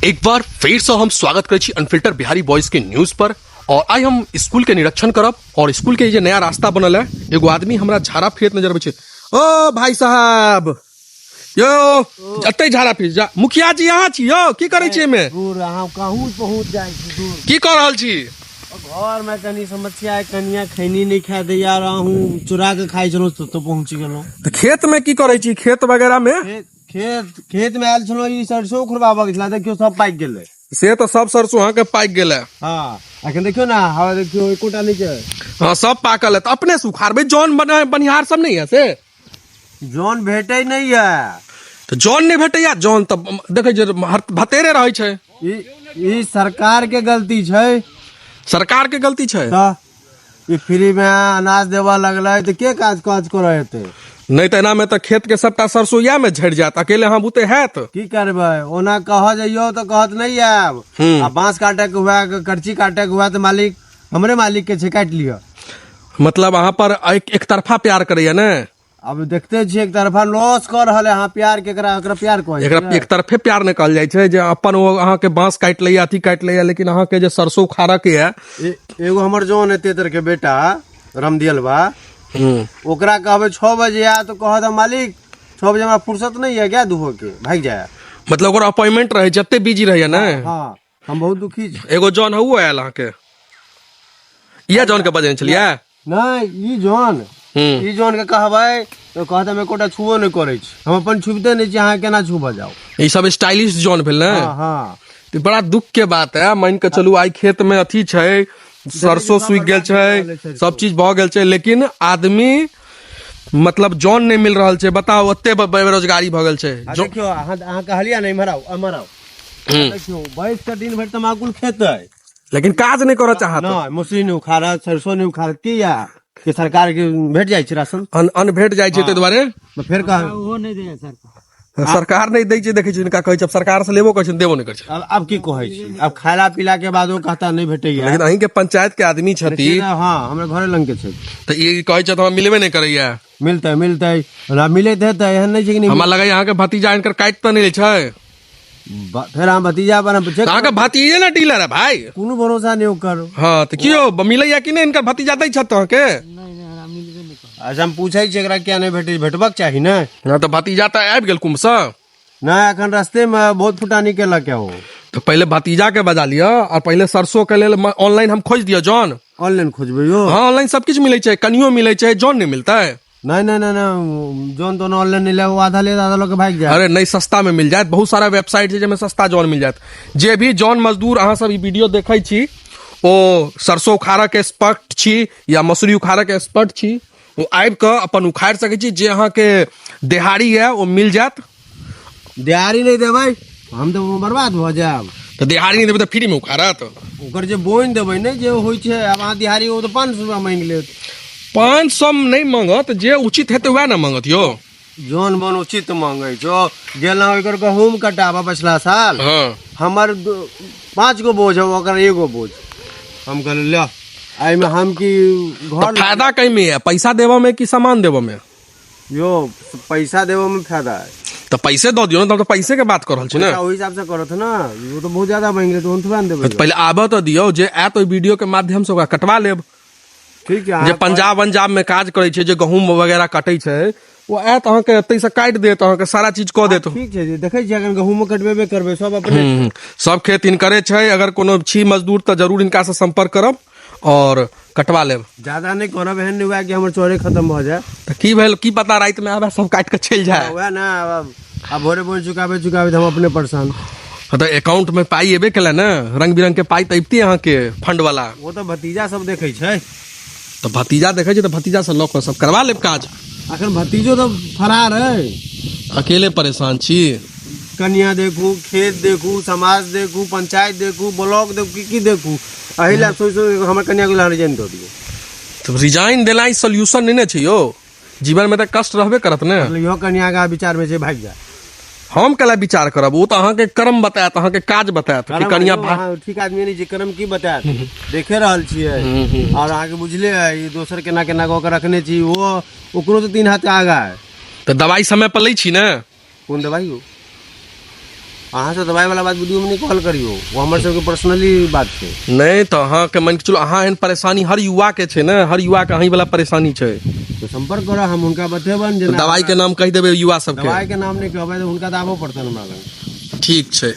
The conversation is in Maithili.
एक बार फिर से हम स्वागत करै छी अनफिल्टर बिहारी बॉयज के न्यूज पर। और आइ हम स्कूल के निरीक्षण करब और स्कूल के जे नया रास्ता बनल है, एगो आदमी हमरा झाड़ा फिरत नजर अबै छै। ओ भाई साहब यो, एते झाड़ा फिर जा। मुखिया जी अहाँ छी यौ, की करै छी एहिमे? दूर अहाँ कहूँ पहुँच जाइ छी दूर। की कऽ रहल छी? घर में कनी समस्या है, कनिया खैनी नहीं खा दैया और अहूँ चुरा के खाइ छलहुँ तो पहुँच गेलहुँ। तऽ खेत में की करै छी? खेत वगैरह में? खेत में आयल छलहुँ, ई सरसों उखड़बाबऽ के छला, देखियौ सब पाकि गेलै। से तऽ सब सरसों अहाँके पाकि गेलै। हाँ, अखन देखियौ ने, हवा देखियौ एकोटा नहि छै। हाँ, सब पाकल है, तऽ अपने से उखाड़बै। जौन बनिहार सब नहीं है से? जौन भेटै नहीं है। तऽ जौन नहि भेटैया? जौन तऽ देखै छियै भतेरे रहै छै। ई सरकार के गलती छै। सरकार के गलती छै? तऽ ई फ्री में अनाज देबऽ लगलै तऽ के काज काज करऽ हेतै? नहि तऽ एना में तऽ खेत के सबटा सरसों इएह में झड़ि जायत, अकेले अहाँ बुते हैत? की करबै, ओना कहऽ जइयौ तऽ कहत नहि आयब। आ बाँस काटे के हुए, करची काटे के हुए तऽ मालिक हमरे मालिक के छै, काटि लिअ। मतलब अहाँ पर एक तरफा प्यार करैया ने? अब देखते छियै एक तरफा लॉस कऽ रहल है। अहाँ प्यार केकरा, एकरा प्यार कहै एकरा छियै? एक तरफे प्यार नहि कहल जाइ छै जे अपन ओ अहाँके बाँस काटि लैया, अथी काटि लैया, लेकिन अहाँके जे सरसों उखाड़ऽ के है। एगो हमर जौन है तेतर के बेटा रमदियल बा, ओकरा कहबै 6 बजे आ तऽ कहत हम मालिक 6 बजे हमरा फुर्सत नहीं है, क्या दुहो के भागि जाए। मतलब ओकर अपॉइंटमेंट रहै छै, एते बिजी रहैया ने? हाँ, हम बहुत दुखी छी। एगो जौन हौ आयल अहाँके, इएह जौन के बजेने छलियै? नहि, ई जौन ई जौन के कहबै तऽ कहत हम एकोटा छुबो नहि करै छी, हम अपन छुबिते नहि छी, अहाँ केना छुबऽ जाउ? ई सब स्टाइलिश जौन भेल ने? हाँ, हाँ। तऽ बड़ा दुख के बात है। मान के चलू आइ खेत में अथी छै, सरसों सूखि गेल छै, सब चीज भऽ गेल छै, लेकिन आदमी मतलब जौन नहि मिल रहल छै। बताउ, ओते बेरोजगारी भऽ गेल छै। आ देखियौ, अहाँ कहलियै ने इम्हर आउ, एम्हर आउ। देखियौ, बैस कऽ दिन भरि तमाकुल खेतै लेकिन काज नहि करऽ चाहत। नहि, मौसरी नहि उखाड़त, सरसों नहि उखाड़त। की या कि सरकार के भेट जाइ छै राशन? अन्न भेट जाइ छै, ताहि दुआरे तऽ फेर कह ओहो नहि दैया सरकार। सरकार नहि दै छै। देखै छी, हिनका कहै छै, आब सरकार से लेबो करै छै, देबो नहि करै छै। आब की कहै छी, आब खाला पीला के बाद ओ कहता नहि भेटैया। लेकिन अहीं के पंचायत के आदमी छथि। हाँ, हमरा घरे लग के छै। तऽ ई कहै छथि हमरा मिलबे नहि करैया। मिलतै, मिलतै, हमरा मिलैत हेतै, एहन नहि छै कि नहि। हमरा लगैया अहाँके भतीजा हिनकर काटि तऽ नहि लै छै। फेर अहाँ भतीजा बना तऽ अहाँके भतीजे ने डीलर है भाई, कोनो भरोसा नहि ओकर। हाँ, तऽ की यौ, मिलैया कि नहि? हिनकर भतीजा दै छथि अहाँके? नहि नहि, हमरा मिलबे नहि करत। अच्छा, हम पूछै छी एकरा किया नहि भेटै, भेटबाक चाही ने। हाँ, तऽ भतीजा तऽ आबि गेल कुम्भसँ? नहि, एखन रस्ते मे बहुत फुटानी केलक है ओ। तऽ पहिले भतीजा के बजा लिअ और पहिले सरसों के लेल ऑनलाइन हम खोजि दिअ जौन। ऑनलाइन खोजबै यौ? हाँ, ऑनलाइन सब किछु मिलै छै, कनियो मिलै छै, जौन नहि मिलतै? नहीं नहीं नहीं नहीं, जौन तोन ऑनलाइन नहीं ले, वो आधा ले, आधा लोग भाग जाए। अरे नहीं, सस्ता में मिल जायत, बहुत सारा वेबसाइट छै जाहिमे सस्ता जौन मिल जायत। जे भी जौन मजदूर अहाँ सब ई वीडियो देखै छी, ओ सरसों उखाड़ऽ के एक्सपर्ट छी या मसूरी उखाड़ऽ के एक्सपर्ट छी, ओ आबि कऽ अपन उखाड़ि सकै छी। जे अहाँके देहाड़ी यऽ ओ मिल जायत। दिहाड़ी नहीं देबै हम तऽ बर्बाद भऽ जायब। तऽ देहाड़ी नहि देबै तऽ फ्रीमे उखाड़त? ओकर जे बोनि देबै ने जे होइ छै, आब अहाँ दिहाड़ी ओ तऽ 500 रुपया मांगि लेत। 500 नहि मांगत, जे उचित हेतै वएह ने मांगत यौ। जौन बोन उचित मांगै छौ। गेलहुँ एकर गहूँम कटाबऽ पछिला साल, हमर 5 गो बोझ है, ओकर एगो बोझ। हम कहलियै ल एहिमे हम की घर फायदा कहीं है, पैसा देबऽ में कि सामान देबऽ में? यो पैसा देबऽ में फायदा है। तऽ पैसे दऽ दियौ ने, तब तऽ पैसे के बात कऽ रहल छी ने। पैसा ओहि हिसाब से करत ने, ओ तऽ बहुत ज्यादा मांगि लेत, ओहन थोड़ा ने देबै। तऽ पहिले आबऽ तऽ दियौ, जे आयत ओहि वीडियो के माध्यम से ओकरा कटवा लेब। ठीक छै। जे अहाँ पंजाब पंजाब में काज करै छै, जे गहूँम वगैरह कटै छै, ओ आयत अहाँके एतै से काटि देत, अहाँके सारा चीज कऽ देत। ठीक छै, जे देखै छियै अखन गहूँमो कटबेबे करबै सब अपने। सब खेत हिनकरे छै। अगर कोनो छी मजदूर तऽ जरूर हिनका से सम्पर्क करब और कटवा लेब। ज्यादा नहि करब, एहन नहि हुए कि हमर चोरे खत्म भऽ जाय। तऽ की भेल, की पता राति में आबे सब काटि कऽ चलि जाय। वएह ने, आब भोरे भोरे चुकाबे चुकाबे तऽ हम अपने परेशान। हाँ, तऽ अकाउंट में पाई एबे केला ने, रंग बिरंग के पाई तऽ अबिते अहाँके फंड वाला। ओ तऽ भतीजा सब देखै छै। तऽ भतीजा देखै छै तऽ भतीजा से लऽ कऽ सब करवा लेब काज। अखन भतीजो तऽ फरार है। अकेले परेशान छी। कनिया देखू, खेत देखू, समाज देखू, पंचायत देखू, ब्लॉक देखू, की की देखू। एहि लए सोचि सोचि हमर कनिया के रिजाइन दऽ दियौ। तऽ रिजाइन देनाइ सोल्यूशन नहि ने छै यौ, जीवन में तऽ कष्ट रहबे करत ने। मतलब इहो कनिया के विचार में छै भागि जाय। हम कला विचार करब, ओ तऽ अहाँके कर्म बतायत, अहाँके काज बतायत कि कर्म कनिया यौ, अहाँ ठीक आदमी नहि छै, कर्म की बतायत, देखे रहल छियै। और अहाँके बुझले है ई दोसर केना केना कऽ के रखने छी, ओ ओकरो तऽ 3 हाथ आगा है। तऽ दवाई समय पर लै छी ने? कोन दवाई हो? अहाँ से दवाई वाला बात वीडियो में नहीं कहल करियो, वो हमर सबके पर्सनली बात छै। नहि तऽ अहाँके मानि कऽ चलू, अहाँ एहन परेशानी हर युवा के छै ने, हर युवा के अहीं वाला परेशानी छै। तो संपर्क करऽ, हम हुनका बतेबनि जे दवाई के नाम कहि देबै युवा सबके। दवाई के नाम नहि कहबै तऽ हुनका तऽ आबऽ पड़तनि हमरा लग। ठीक छै।